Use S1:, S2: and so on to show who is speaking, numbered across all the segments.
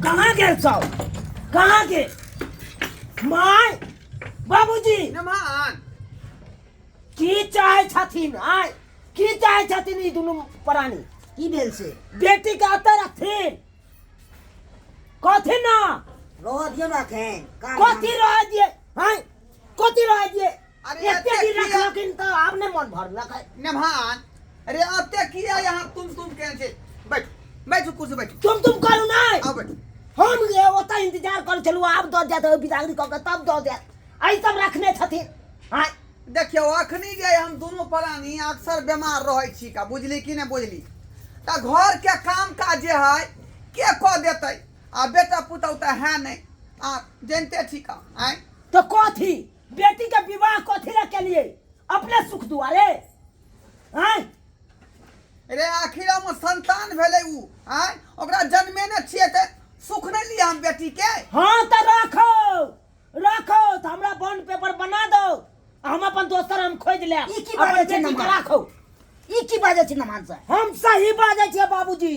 S1: कहाँ गेल सब कहाँ गेल माय बाबूजी
S2: नमन
S1: की चाहे छथिन आय की चाहे छथिन ई दुनू प्राणी
S3: की भेल से
S1: बेटी के अतऽ रखथिन कथी ना
S3: रह दियौ ने एखन काम
S1: कथी रह दिए आय कथी रह दिए
S2: अरे
S1: एते
S2: एते
S1: दिन
S2: किया?
S1: रखलखिन तऽ आब नहि मन भरलक है
S2: नमन अरे अते किया यहाँ तुम तुम केने छै बैठ बैठ कुर्सी बैठ
S1: तुम तुम करू नहि
S2: आओ बैठ
S1: हम जे ओतऽ इंतजार करै छलहुँ आब दऽ जायत ओहि बिदागरी कऽ के तब दऽ जायत एहि सब रखने छथिन आँय
S2: देखियौ अखनी जे हम दुनू प्राणी अक्सर बीमार रहै छी का बुझली कि नहि बुझली तऽ घरके काम काज जे है के कऽ देतै आ बेटा पुतहु तऽ है नहि आ जनिते छी का आँय
S1: तऽ कथी बेटी के विवाह कथी ला केलिए अपने सुख दुआरे आँय
S2: रे आखिर हम संतान भेलै उ आँय ओकरा जन्मेने छियै तऽ सुख नहि लिअ हम बेटीके
S1: हाँ तऽ राखो राखो तऽ हमरा बॉन्ड पेपर बना दो आ हम अपन दोसर हम खोजि लेब
S3: ई की
S1: अपन
S3: बाजै छै
S1: बेटी के
S3: नमन?
S1: राखो
S3: ई की बाजै छै नमान से
S1: हम सही बाजै छियै बाबूजी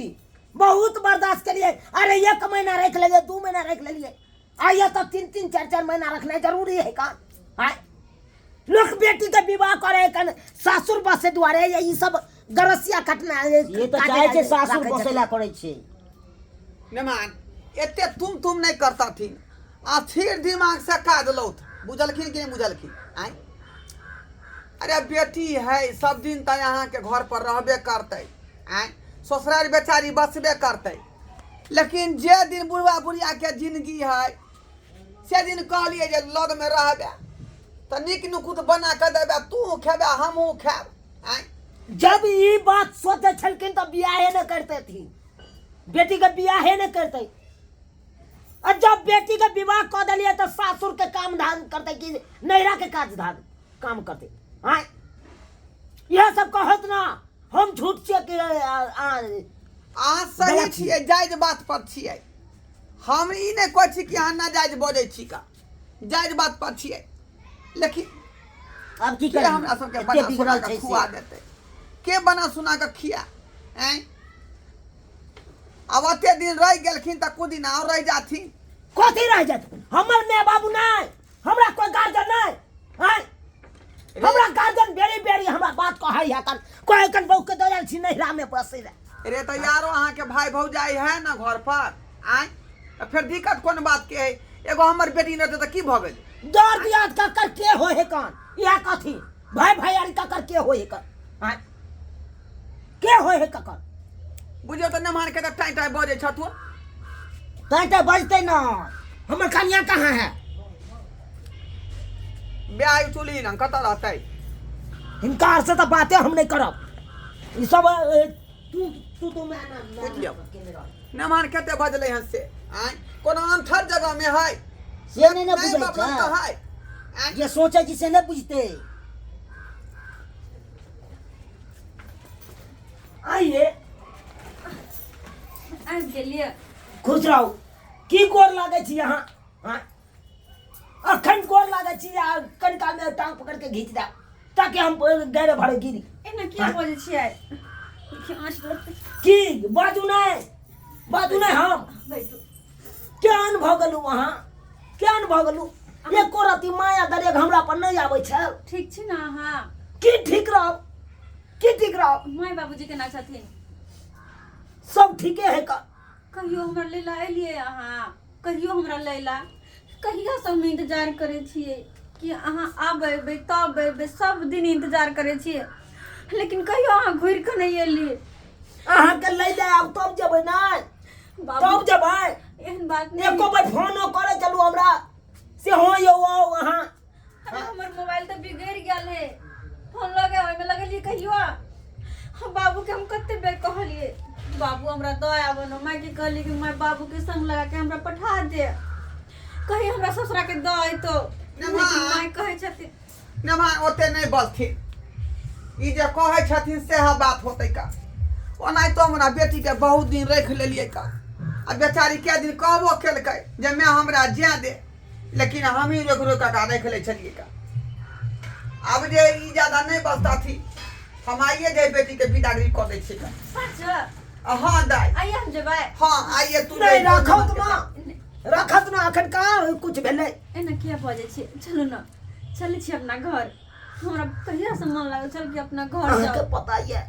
S1: बहुत बर्दाश्त केलिए अरे एक महीना रख लेलिए 2 महीना रख लेलिए आइए तो तीन तीन चार चार महीना रखना जरूरी है का आय लोग बेटी के विवाह करे कन सासुर बसे दुआरे ये ई सब गरसिया कटना है
S3: ये तऽ चाहे छै सासुर बसेला करै छै
S2: नमान एते तुम तुम नहि करतथिन आ फिर दिमाग से काज लौथ बुझलखिन कि नहि बुझलखिन आँय अरे बेटी है सब दिन तऽ अहाँके घर पर रहबे करतै आँय ससुरारि बेचारी बसबे करतै लेकिन जे दिन बुढ़वा बुढ़ियाके जिंदगी है से दिन कहलियै जे लगमे रहबे तऽ नीक नुकुत बना कऽ देबै तू खेबै हमहूँ खायब आँय
S1: जब ई बात सोचे छलखिन तऽ बियाहे न करते थी बेटी के बियाहे न करते आ जब बेटी के विवाह कऽ देलियै तऽ सासुर के काम धाम करते कि नैहरा के काज धाम काम करते आँय इएह सब कहत ना हम झूठ छियै कि
S2: अहाँ सही
S1: गलत
S2: छियै जायज बात पर छियै हम ई नहि कहै छी कि अहाँ नाजायज बजै छी का जायज बात पर छियै लेकिन
S3: आब की
S2: के
S3: करबै
S2: हमरा सबके
S3: एते
S2: बना सुना
S3: बिगड़ल
S2: कऽ
S3: छै
S2: खुआ
S3: से
S2: देतै के बना सुना कऽ खिया आँय आब ओते दिन रहि गेलखिन तऽ कुछ दिन आओर रहि जाथिन
S1: कथी रह जात हमर माय बाबू नहि हमरा कोई गार्जियन नहीं आँय हमरा गार्जियन बेरी बेरी हमरा बात कहै है कन कहै कन बहू के दऽ छी नैहरा में बसै लए
S2: रे तऽ यारो अहाँके भाय भौजाइ है ने घर पर आँय तऽ फेर दिक्कत कोन बात के है एगो हमर बेटी नहि रहतै तऽ की भऽ गेलै
S1: दर दियाद ककर के होय है कन इएह कथी भाई भैयारी ककर के होय है कन आँय के होय है ककर
S2: बुझियौ तऽ नमहर के तऽ टाँय टाँय बजै छथुन
S3: टाँय टाँय बजतै न
S1: हमर कनिया कहाँ है
S2: ब्याह चुली न कतऽ रहतै
S1: हिनका आर से तऽ बाते हम नहि करब ई सब तू तू तो मैं ना
S2: बुझियौ नमहर कते बजलै हन से आँय कोनो अनठर जगहमे है
S3: से नहि ने
S2: नहि
S3: बुझै
S2: बाप लग तऽ
S3: छै
S2: है आँय
S3: जे सोचै छी से नहि बुझतै
S1: आइए
S4: आबि गेलियै
S1: खुश रहू की गोर लागै छी अहाँ आँय? अखन गोर लागै छी आ कनिका मे टांग पकड़ के घीच देब ताकि हम गैर भरे गिरी
S4: एना किया बजै छियै देखियौ आँच लगतै
S1: की बाजू नहि बाजू नहि हम
S4: बैठू
S1: केहन भऽ गेलहुँ अहाँ केहन भऽ गेलहुँ एको रति माया दरेग हमरा पर नहि आबै छै
S4: ठीक छी ने अहाँ
S1: की ठीक रहब की ठीक रहब
S4: माय बाबूजी केना छथिन
S1: सब ठीके है का
S4: कहियो हमरा लै लए एलियै अहाँ कहियो हमरा लै लए कहियासँ हम इन्तजार करै छियै कि अहाँ आब एबै तब एबै सब दिन इन्तजार करै छियै लेकिन कहियो अहाँ घुरि कऽ नहि एलियै
S1: अहाँके लै लए आब तब जेबै नहि
S4: बाबू
S1: तब जेबै
S4: एहन बात नहि
S1: एको बेर फोनो करै चलू हमरा से हँ यौ आउ अहाँ
S4: अरे हमर मोबाइल तऽ बिगड़ि गेल है फोन लगे ओहिमे लगेलियै कहियो हम बाबूके हम कते बेर कहलियै बाबू हमरा दऽ आबऽ ने मायके कहलियै कि माय बाबूके संग लगा के हमरा पठा दे कहीं हमरा ससुराके दऽ अयतो
S2: नहि,
S4: लेकिन
S2: माँ।
S4: माय कहै छथिन
S2: नहि माँ ओते नहि बजथिन ई जे कहै छथिन सएह बात होतै का ओनाहितो हमरा बेटीके बहुत दिन राखि लेलियै का आ बेचारी कए दिन कहबो केलकै जे माय हमरा जाए दे लेकिन हमही रोकि रोकि कऽ राखि लै छलियै का आब जे ई ज्यादा नहि बजतथिन हम आइए जे बेटीके बिदागरी कऽ दै छियै का
S4: सच
S2: आ हँ दाइ
S4: आइए हम जेबै
S2: हँ आइए तू
S1: नहि राखौ तऽ माँ रखत ना अखन कहाँ कुछ भेलै।
S4: एना किया बजै छियै? चलू ने, चलै छी अपना घर। हमरा कहिया से मन लागल छल कि अपना घर
S1: अहाँके
S4: जाउ।
S1: पता यऽ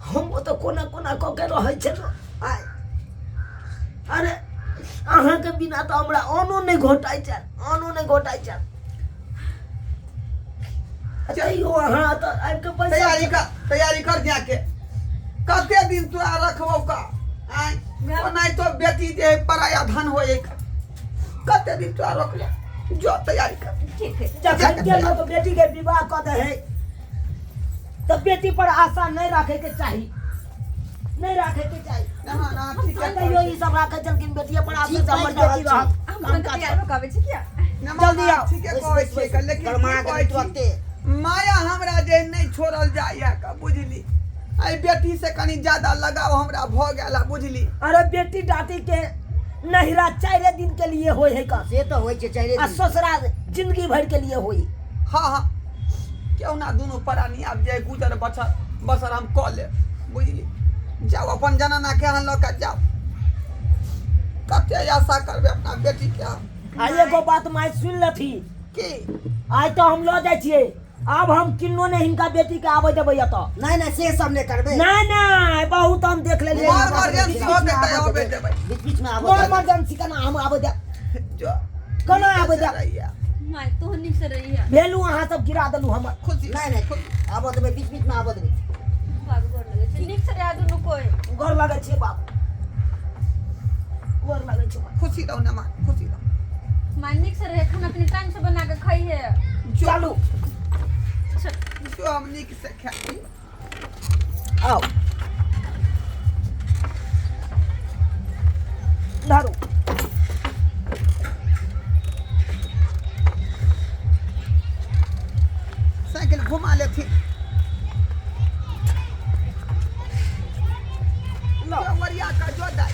S1: हम ओतऽ कोना कोना कऽ के रहै छलहुँ। आय अरे अहाँके बिना तऽ हमरा अनो नहि घोटाइ छल, अनो नहि घोटाइ छल। तैयो अहाँ तऽ आबि कऽ बैसल
S2: तैयारी कर, तैयारी कर जाके। कते दिन तोरा रखबौ का? आय ओनाहितो बेटी जे है पराया धन होय, कते दिन तोरा रखबौ? जो तैयारी कर।
S4: ठीक है।
S1: जखन के लोक बेटी के विवाह कऽ दे है तऽ बेटी पर आशा नहि राखे के चाही, नहि राखे के चाही।
S2: ना ना ठीक है।
S1: तैयो ई सब राखे छलखिन बेटिये पर आशा
S3: ठीक
S1: से हमर
S3: बाजि रहल
S1: बेटी
S3: छी।
S1: रहत।
S4: हम
S1: काम
S4: तुरंत
S1: काज
S4: तैयार भऽ के आबै छी किया?
S1: जल्दी आओ।
S2: ठीके कहै छियै, लेकिन
S3: गरमा
S2: की कहै
S3: गेलै
S2: छी?
S3: तुरन्ते।
S2: माया हमरा जे नहि छोड़ल जाइए का, बुझली? एहि बेटी से कनि ज्यादा लगाव हमरा भऽ गेल है, बुझली?
S1: अरे बेटी डाटी के नहिरा 4 दिन के लिए होय है का,
S3: से तऽ होइ छै चारिे
S1: आ
S3: दिन।
S1: ससुरा जिंदगी भर के लिए होई।
S2: हाँ हाँ, क्यों ना दुनू प्राणी आब जे गुजर बसर बसर हम कऽ लेब, बुझली? जाउ अपन जनाना के अहाँ लऽ कऽ जाउ। कते आशा करबै अपना बेटी के हम।
S1: आ एगो बात माय सुन लथी।
S2: की?
S1: आइ तऽ हम लऽ जाइ छियै, आब हम किन्नो नहि हिनका बेटी के आबै देबै एतऽ।
S3: नहि नहि, से सब नहि करबै।
S1: नहि नहि, बहुत हम देख लेलियै।
S2: मोर मर्जेंसी हो जेतै, आबै देबै।
S3: बीच बीच में आबै
S1: मोर
S3: देबै।
S1: मर्जेंसी केना हम आबै देब?
S2: जो
S1: केना आबै देब?
S2: रहिया।
S4: माय तू नीक से रहिया।
S1: भेलू अहाँ सब गिरा देलू हमर।
S2: खुशी।
S3: नहि नहि, आबऽ देबै, बीच बीच में आबऽ देबै।
S4: बाबू गोर लगै छै, नीक से रह दुनू कोइ।
S1: गोर लगै छियै बाबू, गोर लगै छियै।
S2: खुशी रहू नमा, खुशी रहू।
S4: माय नीक से रहे, खाना पीना टाइम से बना के खाइहे।
S1: चलू।
S4: चल।
S2: जो हम नीक से खाइ।
S1: आओ धरू।
S2: साइकिल घुमा लेथिन।
S1: लो।
S2: वरिया का जो दाई।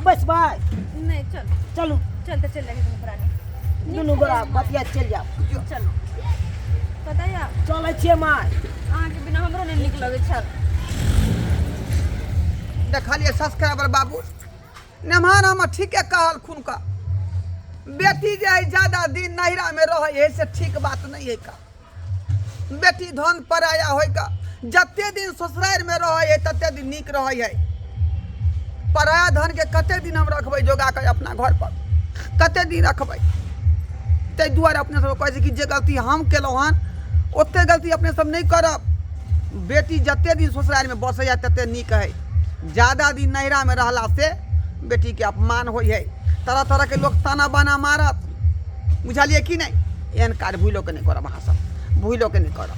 S1: बस भाई।
S4: नहीं चल।
S1: चलू।
S4: चलते चल जाएंगे दुनू प्राणी।
S1: दुनू गोरा बतिया चलि जाओ।
S4: चलो। पता है
S1: चलै छियै माय।
S4: अहाँके बिना हमरो नहि नीक लगै छल।
S2: देखलियै सब्सक्राइबर बाबू नेमान हम ठीके कहलखुन का, बेटी जे है ज्यादा दिन नैहरा में रहै है से ठीक बात नहीं है का। बेटी धन पराया होय का, जते दिन ससुरारि में रहै है तते दिन नीक रहै है। पराया धन के कते दिन हम रखबै जोगा के अपना घर पर, कते दिन रखबै? ताहि दुआरे अपने सब कहै छै कि जे गलती हम केलहुँ हन ओते गलती अपने सब नहि करब। बेटी जते दिन ससुरारि में बसैया तते नीक है। ज्यादा दिन नैहरा में रहला से बेटी के अपमान होइ है, तरह तरह के लोग ताना बाना मारत, बुझलियै कि नहि? एहन काज भूलो के नहि करब, अहाँ सब भूलो के नहि करब।